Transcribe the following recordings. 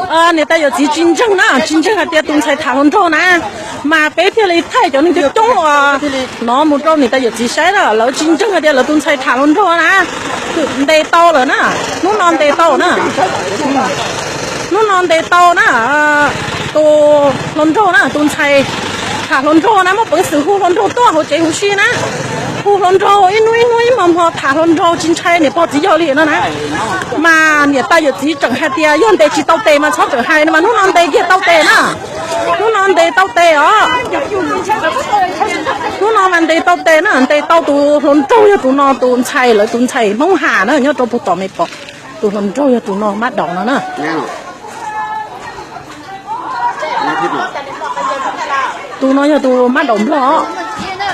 Niam tais yawm txiv tsis ntseeg na, tsis ntseeg hais tias tus ntxhais tham hluas nraug na, mas peb thiaj li thaij cov neeg coob coob uas no mus rau niam tais yawm txiv saib na, lawv tsis ntseeg hais tias lawv tus ntxhais tham hluas nraug na, ntes tau lawm na, hnub no ntes tau na, hnub no ntes tau na, tus hluas nraug na, tus ntxhais tham hluas nraug na, muaj peev xwm hu hluas nraug tuaj hauv tsev huv si na, hu hluas nraug ib hnub ib hnub ib hmo hmo tham hluas nraug tsis ntshai niam pog txiv yawg li no na. Mas niam tais yawm txiv tseem hais tias yog ntes tsis tau tes mas txhob tseem hais no mas hnub no ntes kiag tau tes na. Hnub no ntes tau tes os. Hnub no mas ntes tau tes na, ntes tau tus hluas nraug yog tus no, tus ntxhais lawv tus ntxhais Hmoob Ham na nyob rau puag tom me pom. Tus hluas nraug yog tus no mab daum no na. Tus no yog tus mab daum nplog,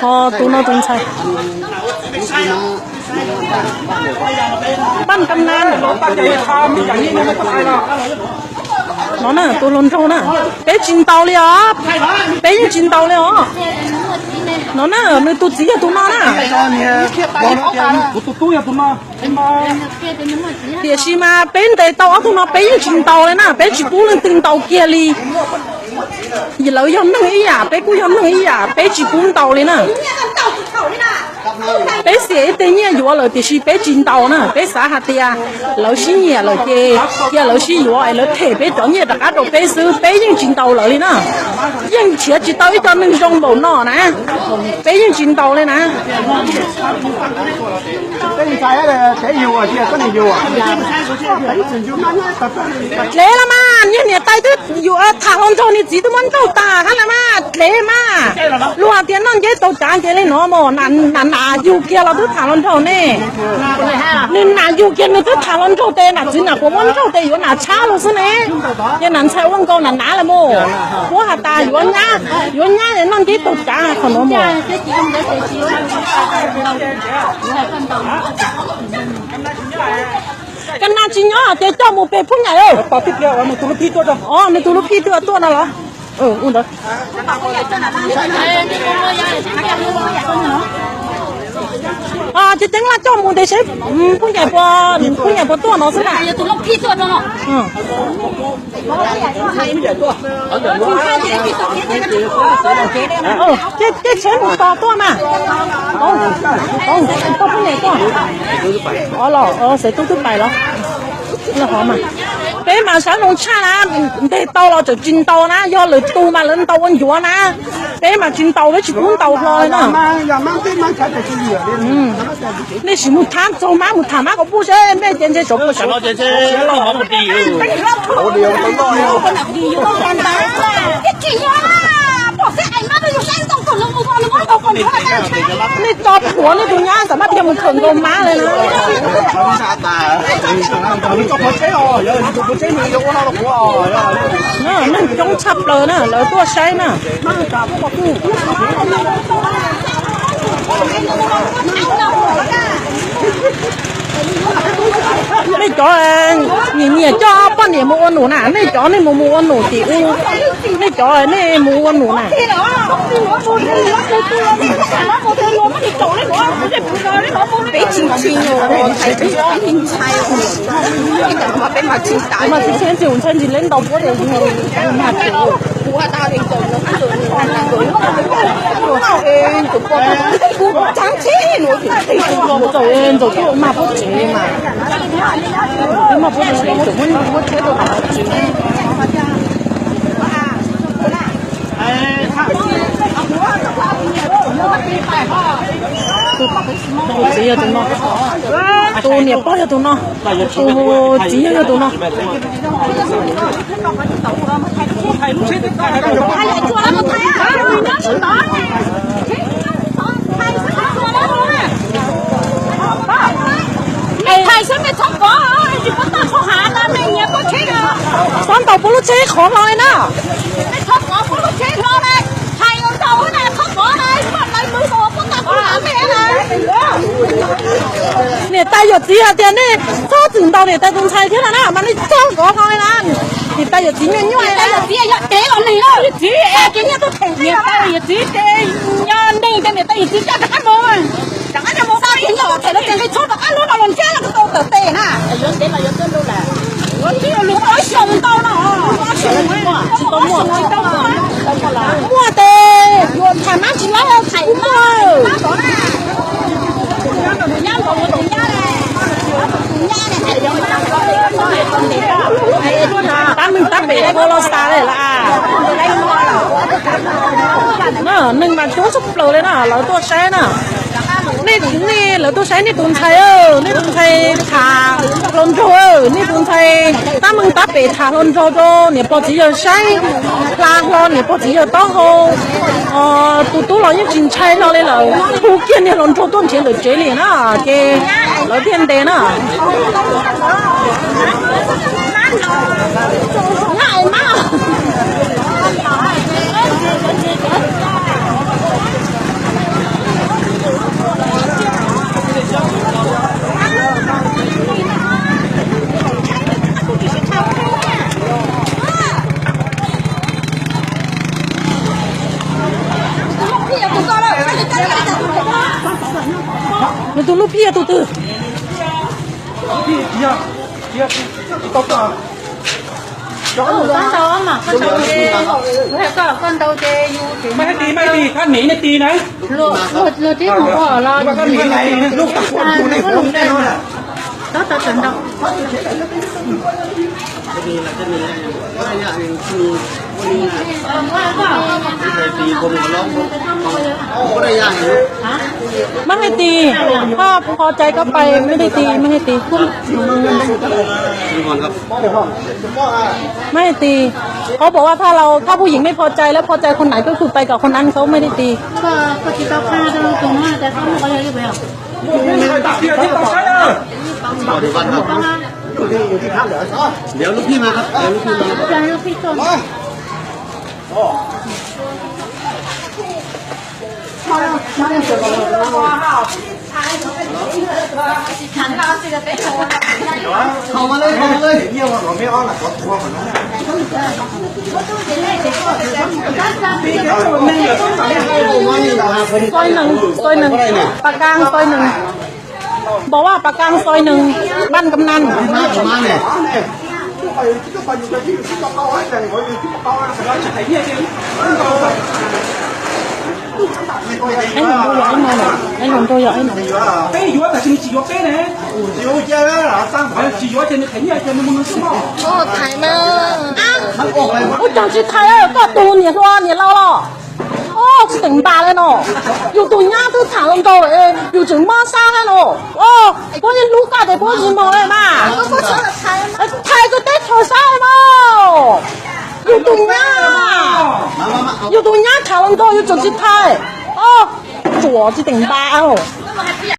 ho tus no tus ntxhais. Paj kam na. No na tus hluas nraug na, peb tsis ntaus li os, peb yeej tsis ntaus li os. No na nws tus txiv yog tus no na. Tiam sis mas peb ntes tau ob tug no peb yeej tsis ntaus li na, peb tsis pub leej twg ntaus kiag li. Lawv yog neeg ib yam, peb kuj yog neeg ib yam, peb tsis pub ntaus li na. Peb xiam ib teg nyiaj yuav lawm tiam sis peb tsis ntaus na, peb xav hais tias lawv sib nyiam lawm ces cia lawv sib yuav es lawv them peb cov nyiaj rov qab rau peb xwb, peb yeej tsis ntaus lawv li na. Yeej nrhiav tsis tau ib co neeg zoo npaum no na, peb yeej tsis ntaus li na. Dlev los mas, niag niam tais twb yuav tham hluas nraug, niag txiv twb muab nrauj tas hab los mas, dlev mas. Luag hais tias noj nceb tau cav ces li no mas, nas nas yug kiag los twb tham hluas nraug ne. Nws nas yug kiag nws twb tham hluas nraug tes, nam txiv nam quas muab nrauj tes yuav nas tshab los xwb ne. Ces nam ntxhais ua nkaus nas nas los mas, puab has tas yuav nyab, yuav nyab noj nceb tau cav qhov no mas. Ka nas tsis nyob ces coj mus pem Phub Nyaim. Nws tus lub phij tuaj no los? Ces ceev laj coj mus tes seb Phub Nyaim puas, Phub Nyaim puas tuaj no xwb na. Tej tsheb mus tos tuaj mas. Tau Phub Nyaim tuaj. Los xev tub twb pais los. Peb mas sab zoo tshaj na, ntes tau los tseem tsis ntaus na, yog lwm tus mas lawv ntaus ua ncuav na. Peb mas tsis ntaus, peb tsis pub ntaus hlo li na. Nej sim mus thab txog mab mus tham mab kom puj seb mej ces ntshe tsov puas sawv. Nej tso plhuav nej tus nyab xam maj tias mus khawm nkaus mab li na. Neeg coob tshaj plaws na, lawv tuaj saib na. Nej cov nyiam nyiam coj poj niam mus ua num na, nej cov nej mus mus ua num tim u, nej cov nej mus ua num na. Peb tsis ntshai, peb mas tsis ntshai, ntshai ntsis leb ntau puab tias yus mas txaus ntxaus tuaj mas puab tsev mas, puab mas puab tsev tseem muab tsheb rau tsev. Tus txiv yog tus no, tus niam pog yog tus no, tus txiv yog yog tus no. Thais xwb mej txhob kov, tsis pub toj txhob hav na, mej nyias pub tsheb na. Txhob ntaus puab lub tsheb qhov hlo li na. Mej txhob kov puab lub tsheb hlo na, thais yuav ntaus na, txhob kov na, lawv mus ua puab toj txhob hav mej na. Niam tais yawm txiv hais tias nej txhob txwm ntaus niam tais tus ntxhais thiab na, mas nej txhob kov hlo li na. Niam tais yawm txiv nyuaj nyuaj, yawm txiv yog dev los nws, yawm txiv, yawm txiv ces yog neeg ces niam tais yawm txiv coj rov qab mus, rov qab mus, txhob rov qab lub no los ntsab los tau tawm tes na. Yuav tib lus ua xyoo ntau no. Tab meeg tab pem kho los xav li lawm. Neeg mas coob tshaj plaws li na, lawv tuaj saib na. Nej, nej, lawv tuaj saib nej tus ntxhais, nej tus ntxhais tham hluas nraug, nej tus ntxhais tab meeg tab pem tham hluas nraug rau niam pog txiv yawg saib, hla hlo niam pog txiv yawg taub hau. Tus tub los yeej tsis ntshai hlo li lawm, hu kiag niag hluas nraug tuaj nrhiav ntawm tsev li na, ces lawv thiaj ntes na. Nws tus lub phij yog tus twg? Maj hais tias, maj hais tias, thaj niam nej tias na. Luag tib mus ua los. Maj hais tias, koj pho cai koj pais, maj hais tias, maj hais tias. Maj hais tias,เขาบอกว่าถ้าเรา ถ้าผู้หญิงไม่พอใจแล้วพอใจคนไหนก็คือไปกับคนนั้นเขาไม่ได้ตี เดี๋ยวลูกพี่มาครับ เดี๋ยวลูกพี่มาครับ เข้ามาเลย เข้ามาเลย ซอยหนึ่ง ซอยหนึ่ง ปากกลางซอยหนึ่ง บอกว่าปากกลางซอยหนึ่ง บ้านกำนัน มาเนี่ย Ib hluas nraug yog ib no, ib hluas nraug yog ib no. Peb yuav tab sis nws tsis yuav peb ne. Tsis yuav ces nws qhia nyiaj ces nws mus nws xwb mog. Ua cas tsis thaiv, koj tus niam hluas niam laus los. Tsis teem npas li no. Yus tus nyab twb tham hluas nraug, yus tseem mob sab li no. Puab yeej hlub koj ces puab tsis moog li mas. Thaiv koj teb chaws saib mas. Yus tus nyab, yus tus nyab tham hluas nraug yus tseem tsis thaiv. Tsuas tsis teem npas os.